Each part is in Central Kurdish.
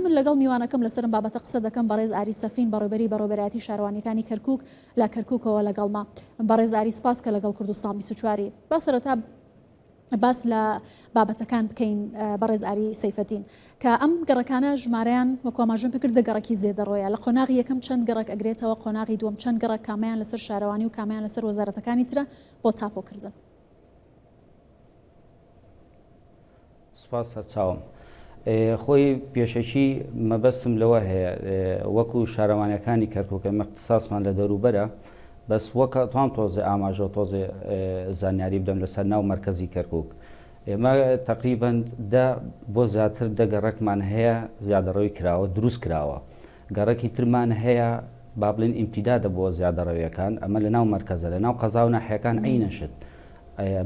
من لەگەڵ میوانەکەم لەسەر ئەم بابەتە قسە دەکەم بەڕێز ئاری سەفین بەڕێوبەری بەڕێوبەرایەتی شارەوانیەکانی کەرکوک لە کەرکوکەوە لەگەڵمە. بەڕێز ئاری سپاس کە لەگەڵ کوردستان 24ی. با سەرەتا باس لە بابەتەکان بکەین بەڕێز ئاری سەیفەدین کە ئەم گەڕەکانە ژمارەیان وەکو ئاماژەم پێکرد دە گەڕەکی زێدەڕۆیە لە قۆناغی یەکەم چەند گەڕەک ئەگرێتەوە قۆناغی دووەم چەند گەڕەک کامەیان لەسەر شارەوانی و کامەیان لەسەر وەزارەتەکانی ترە بۆ تاپۆکردن؟ سوپاس سەرچاوم. خۆی پێشەکی مەبەستم لەوە هەیە وەکو شارەوانیەکانی کەرکوک ئێمە اختصاصمان لە دەوروبەرە بەس وەک ئەتوان تۆزێ ئاماژە و تۆزێ زانیاری بدەم لەسەر ناو مەرکەزی کەرکوک ئێمە تەقریبەن دە بۆ زیاتر دە گەڕەکمان هەیە زیادەڕەوی کراوە دروست کراوە گەڕەکی ترمان هەیە با بڵێن ئیمتیدادە بۆ زیادەڕەویەکان ئەمە لە ناو مەرکەزە لە ناو قەزا و ناحیەکان عینە شت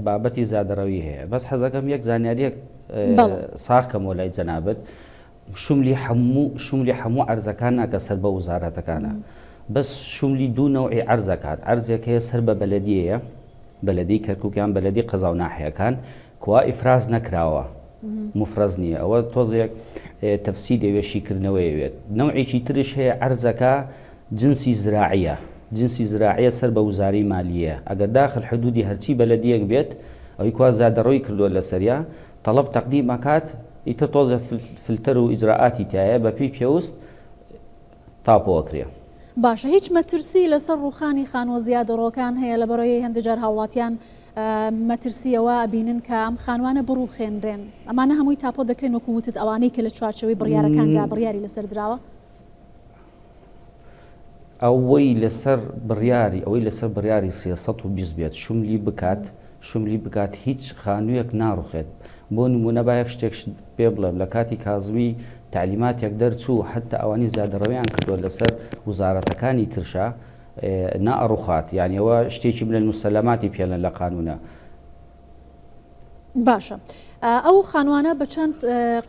بابەتی زیادەڕەوی هەیە بەس حەزەکەم یەک زانیاریەک ساغ کەمەوە لای جەنابت شملی هەموو شملی هەموو عەرزەکان ناکە سەر بە وزارەتەکانە بەس شملی دوو نەوعی عەرزەکات عەرزێک هەیە سەر بە بەلەدیەیە بەلەدی کەرکوک یان بەلەدی قەزا و ناحیەکان کوا ئیفراز نەکراوە مفرەز نییە ئەوە تۆزێک تەفسیل ئەوێ شیکردنەوەی ئەوێت نەوعێکی ترش هەیە عەرزەکە جنسی زراعیە جنسی زراعیە سەر بە وزارەی مالیەیە ئەگەر داخل حدودی هەرچی بەلەدیەک بێت ئەوی کوا زیادەڕۆی کردوە لەسەریا تەڵەب تەقدیم ئەکات ئیتر تۆزێ فلتەر و ئیجرائاتی تیایە بەپێی پێوست تاپۆ ئەکرێ. باشە هیچ مەترسی لەسەر ڕووخانی خانووە زیادەڕۆکان هەیە لەبەرئەوەی هەندێک جار هاوڵاتیان مەترسی ئەوە ئەبینن کە ئەم خانوانە بڕوخێنرێن ئەمانە هەمووی تاپۆ دەکرێن وەکو وتت ئەوانەی کە لە چوارچێوەی بڕیارەکاندا بڕیاری لەسەر دراوە؟ ئەوەی لەسەر بڕیاری ئەوەی لەسەر بڕیاری 320 بێت شملی بکات شملی بکات هیچ خانوویەک ناڕوخێت بۆ نموونە با یەک شتێک پێ بڵێم لە کاتی کازمی تەعلیماتێک دەرچوو حەتتا ئەوانی زیادەڕەویان کردووە لەسەر وزارەتەکانی ترشا نائەڕوخات یانی ئەوە شتێکی من المسلماتی پێڵێن لە قانونە. باشە ئەو خانوانە بە چەند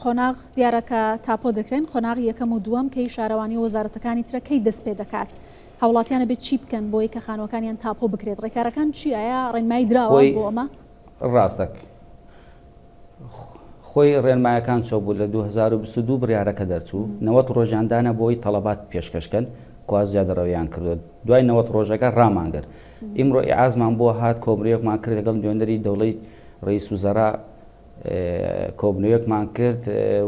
قۆناغ دیارە کە تاپۆ دەکرێن قۆناغی یەکەم و دووەم کەی شارەوانی و وەزارەتەکانی ترە کەی دەست پێ دەکات هاوڵاتیان ئەبێت چی بکەن بۆی کە خانوەکانیان تاپۆ بکرێت ڕێکارەکان چی ئایا ڕێنمایی دراوە خۆی بۆ ئەمە؟ ڕاستە خۆی ڕێنمایەکان چۆ بوو لە 2022 بڕیارەکە دەرچوو 90 ڕۆژیان دانا بۆی تەڵەبات پێشکەش کەن کوا زیادەڕەویان کردووە دوای 90 ڕۆژەکە ڕامان گرت ئیمڕۆ ئیعازمان بۆ هات کۆبرەیەکمان کرد لەگەڵ نوێنەری دەوڵەی ڕئیس وزەرا کۆبنەوەیەکمان کرد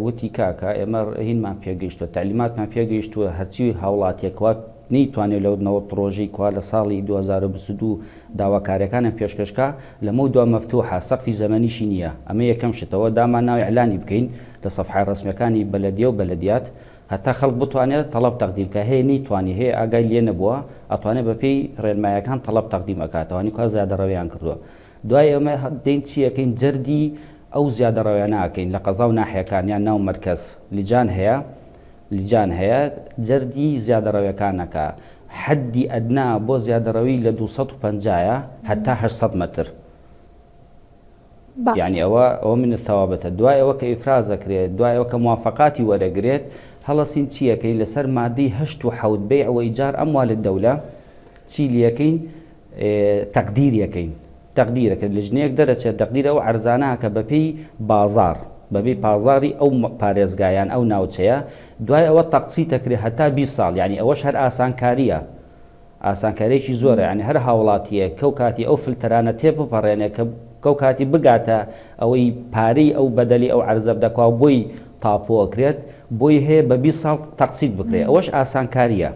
وتی کاکە ئێمە هینمان پێگەیشتووە تەعلیماتمان پێگەیشتووە هەرچی هاوڵاتیەک وا نەیتوانێت لەو 90 ڕۆژەی کوا لە ساڵی 2022 داواکاریەکانیان پێشکەش کا لەمەو دوا مەفتوحە سەقفی زەمەنیشی نییە ئەمە یەکەم شتەوە دامان ناو ئیعلانی بکەین لە سەفحە ڕەسمیەکانی بەلەدیە و بەلەدیات هەتا خەڵک بتوانێت تەڵەب تەقدیم کا هەیە نەیتوانی هەیە ئاگای لێ نەبووە ئەتوانێت بەپێی ڕێنمایەکان تەڵەب تەقدیم ئەکات ئەوانی کوا زیادەڕەویان کردووە دوای ئەمە دێین چی ئەکەین جەردی ئەو زیادەڕەویانە ئەکەین لە قەزا و ناحیەکان یان ناو مەرکەز لجان هەیە لجان هەیە جەردی زیادەڕەویەکان ئەکا حەدی ئەدنا بۆ زیادەڕەوی لە 250 یە هەتا 800 مەتر باشە. یانی ئەوە ئەوە من الثوابتە دوای ئەوە کە ئیفراز ئەکرێت دوای ئەوە کە موافەقاتی وەرەگرێت هەڵەسین چی ئەکەین لەسەر مادەی هەشت و حەوت بەیع و ئیجار ئەموال الدولە چی لیەکەین تەقدیر یەکەین تەقدیرەکە لجنەیەک دەرەچێت تەقدیر ئەو عەرزانە کە بەپێی بازاڕ بەبێ پازاری ئەو پارێزگا یان ئەو ناوچەیە دوای ئەوە تەقسیت ئەکرێ هەتا 20 ساڵ یانی ئەوەش هەر ئاسانکارییە ئاسانکاریەکی زۆرە یانی هەر هاوڵاتیەک کەو کاتی ئەو فلتەرانە تێبپەڕێنێ کە کەو کاتی بگاتە ئەوەی پارەی ئەو بەدەلی ئەو عەرزە بدە کوا بۆی تاپۆ ئەکرێت بۆی هەیە بە 20 ساڵ تەقسیت بکرێ ئەوەش ئاسانکاریە.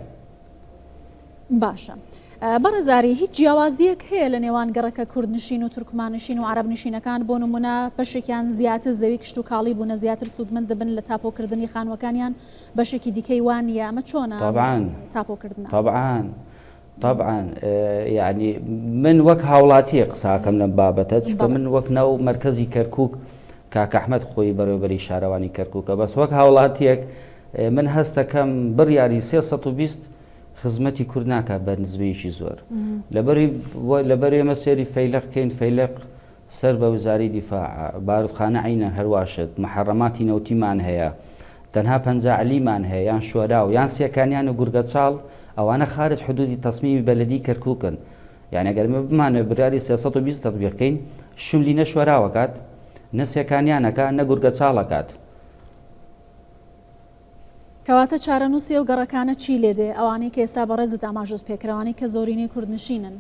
باشە بەڕێز ئاری هیچ جیاوازیەک هەیە لە نێوان گەڕەکە کوردنشین و تورکماننشین و عەرەبنشینەکان بۆ نمونە بەشێکیان زیاتر زەوی کشتوکاڵی بوونە زیاتر سوودمەند دەبن لە تاپۆکردنی خانووەکانیان بەشێکی دیکەی وا نییە ئەمە چۆنە ئەم طبعا تاپۆکردنە؟ طبعا طبعا یعنی من وەک هاوڵاتیەک قساکەم لەم بابەتە چونکە بەڵێ. من وەک ناو مەرکەزی کەرکوک کاک ئەحمەد خۆی بەڕێوەبەری شارەوانی کەرکوکە بەس وەک هاوڵاتیەک من هەستەکەم بڕیاری 320 خزمەتی کورد ناکات بە نزمەیەکی زۆر لەبەری لەبەر ئێمە سێری فەیلەق کەین فەیلەق سەر بە وزاری دیفاعە باروتخانە عینەن هەرواشت محەڕەماتی نەوتیمان هەیە تەنها پەنجا عەلیمان هەیە یان شۆراو یان سێکانیان و گورگەچاڵ ئەوانە خارج حدودی تەسمیمی بەلەدی کەرکوکن یانی ئەگەر ئێمە بمانەوێت بریاری 320 تەتبیق کەین شملی نە شۆراوەکات نە سێکانیانەکە نە گورگەچاڵەکات. کەواتە چارەنووسی ئەو گەڕەکانە چی لێ دێ؟ ئەوانەی کە ئێستا بەڕێزت ئاماژەت پێ کرد، ئەوانەی کە زۆرینەی کوردنشینن،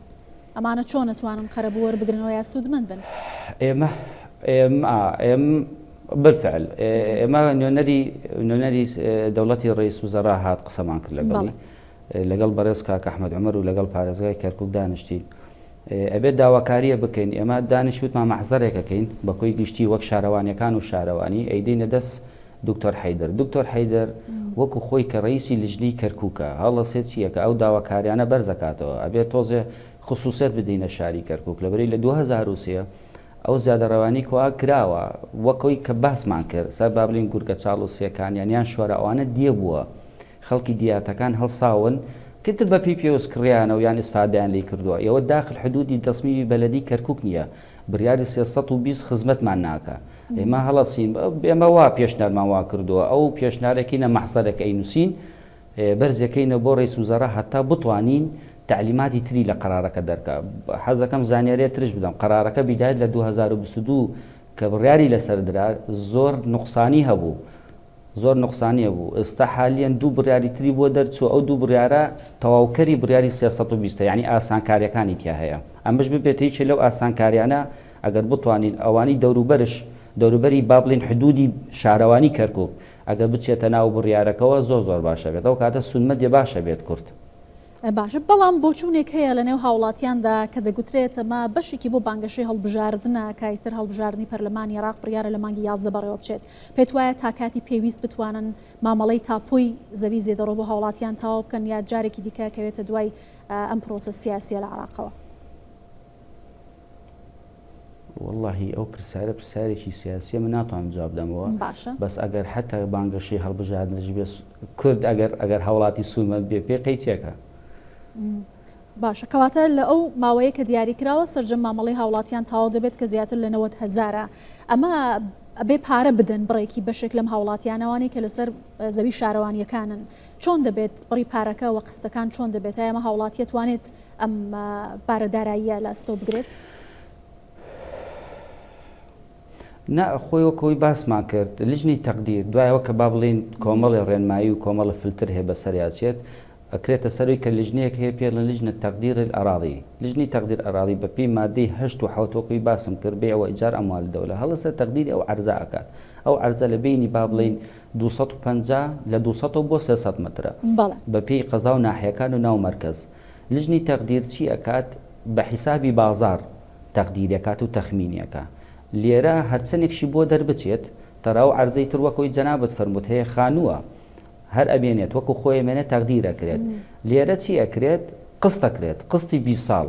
ئەمانە چۆن ئەتوانن قەرەبوو وەربگرنەوە یا سوودمەند بن؟ ئێمە ئێمە ئێم بالفعل ئێمە نوێنەری نوێنەری دەوڵەتی ڕئیس وزەرا هات قسەمان کرد لەگەڵی لەگەڵ بەڕێز کاک ئەحمەد عومەر و لەگەڵ پارێزگای کەرکوک دانیشتین ئەبێت داواکاریە بکەین ئێمە دانیشت وتمان مەحزەرێک ئەکەین بە کۆی گشتی وەک شارەوانیەکان و شارەوانی ئەیدەینە دەست دکتۆر حەیدەر دکتۆر حەیدەر وەکو خۆی کە ڕئیسی لجنەی کەرکوکە هەڵەسێ چیەکە ئەو داواکاریانە بەرزەکاتەوە ئەبێت تۆزێ خسوسیەت بدەینە شاری کەرکوک لەبەرەی لە 2003 ئەو زیادەڕەوانی کوا کراوە وەک ئەوی کە باسمان کرد سەر با بلین گورگەچاڵ و سێکانیان یان شۆرە ئەوانە دیە بووە خەڵکی دیاتەکان هەڵساون کتر بە پێی پێوست کڕیانەو یان ئیسفادەیان لی کردوە ئێوە داخل حدودی تەسمیمی بەلەدی کەرکوک نیە بریاری 320 خزمەتمان ناکا ئێمە هەڵەسین ئێمە وا پێشنارمان وا کردوە ئەو پێشنارەکەینە مەحزەرەک ئەینوسین بەرزەکەینە بۆ رئیس وزەرا هەتا بتوانین تەعلیماتی تری لە قەرارەکە دەرکا حەزەکەم زانیاریە ترش بدەم قەرارەکە بیدایەت لە 2022 کە بڕیاری لەسەر درا زۆر نوقسانی هەبوو زۆر نوقسانی هەبوو ئێستا حالیەن دوو بڕیاری تری بۆ دەرچووە ئەو دوو بڕیارە تەواوکەری بڕیاری 320 یعنی ئاسانکاریەکانی تیا هەیە ئەمەش ببێتە یەکێ لەو ئاسانکاریانە ئەگەر بتوانین ئەوانی دەوروبەرش دەوروبەری با بڵێین حدودی شارەوانی کەرکوک ئەگەر بچێتە ناو بڕیارەکەوە زۆر زۆر باشە بێت ئەو کاتە سوودمەندێ باشە بێت کورد. باشە بەڵام بۆچوونێک هەیە لەنێو هاوڵاتیاندا کە دەگوترێت ئەمە بەشێکی بۆ بانگەشەی هەڵبژاردنە کە ئیتر هەڵبژاردنی پەرلەمانی عێراق بڕیارە لە مانگی 11 بەڕێوە بچێت پێت وایە تا کاتی پێویست بتوانن مامەڵەی تاپۆی زەوی زێدەڕۆ بۆ هاوڵاتیان تەواو بکەن یا جارێکی دیکە کەوێتە دوای ئەم پرۆسە سیاسیە لە عێراقەوە؟ وەڵاهی ئەو پرسیارە پرسیارێکی سیاسیە من ناتوانم جواب دەمەوە باشە بەس ئەگەر حتا بانگەشەی هەڵبژاردنش بێ کورد ئەگەر ئەگەر هاوڵاتی سوودمەند بێ پێ قەیچێکە. باشە کەواتە لە ئەو ماوەیە کە دیاری کراوە سەرجەم مامەڵەی هاوڵاتیان تەواو دەبێت کە زیاتر لە 90 هەزارە ئەمە ئەبێ پارە بدەن بڕێکی بەشێک لەم هاوڵاتیانەوانەی کە لەسەر زەوی شارەوانیەکانن چۆن دەبێت بڕی پارەکە وە قستەکان چۆن دەبێت ئایا ئەمە هاوڵاتیە توانێت ئەم بارە داراییە لە ئەستۆ بگرێت؟ نا خۆی وەک ئەوەی باسمان کرد لجنەی تەقدیر دوای ئەوە کە با بڵێین کۆمەڵێ ڕێنمایی و کۆمەڵە فلتر هەیە بەسەریا چێت ئەکرێتە سەروی کە لجنەیەک هەیە پێ ڵێن لجنە تقدیر الاراضی لجنەی تقدیر اراضی بە پێی مادەی هەشت و حەوت وەک ئەوەی باسم کرد بەیع و ئیجار اموال الدولە هەڵەسێ تەقدیری ئەو عەرزە ئەکات ئەو عەرزە لە بەینی با بڵێین 250 لە 200 بۆ 300 مەترە بەڵێ. بە پێی قەزا و ناحیەکان و ناو مەرکەز لجنەی تەقدیر چی ئەکات بە حیسابی بازاڕ تەقدیری ئەکات و تەخمینی ئەکا لێرە هەرچەنێکشی بۆ دەربچێت تەرا و عەرزەی تر وەک ئەوەی جەنابت فەرمووت هەیە خانووە هەر ئەمێنێت وەکو خۆی ئەمێنێت تەقدیر ئەکرێت لێرە چی ئەکرێت قست ئەکرێت قستی 20 ساڵ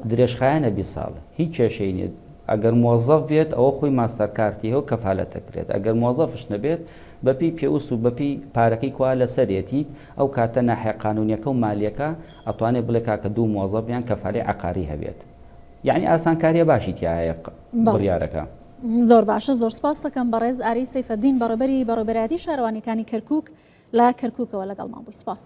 درێژخایەنە 20 ساڵ هیچ کێشەی نیە ئەگەر مۆزەف بێت ئەوە خۆی ماستەر کارتی هەیە و کەفالەت ئەکرێت ئەگەر مۆزەفش نەبێت بەپێی پێوست و بەپێی پارەکەی کوا لەسەرێتی ئەو کاتە ناحیە قانونیەکە و مالیەکە ئەتوانێ بڵێ کاکە دوو مۆزەف یان کەفالەی عەقاری هەبێت یەعنی ئاسانکاریە باشی تیا هەیە بڕیارەکە. زۆر باشە زۆر سپاست دەکەم بەڕێز ئاری سەیفەدین بەڕێبەری بەڕێوبەرایەتی شارەوانیەکانی کەرکوک لە کەرکوکەوە لەگەڵمان بووی سپاس.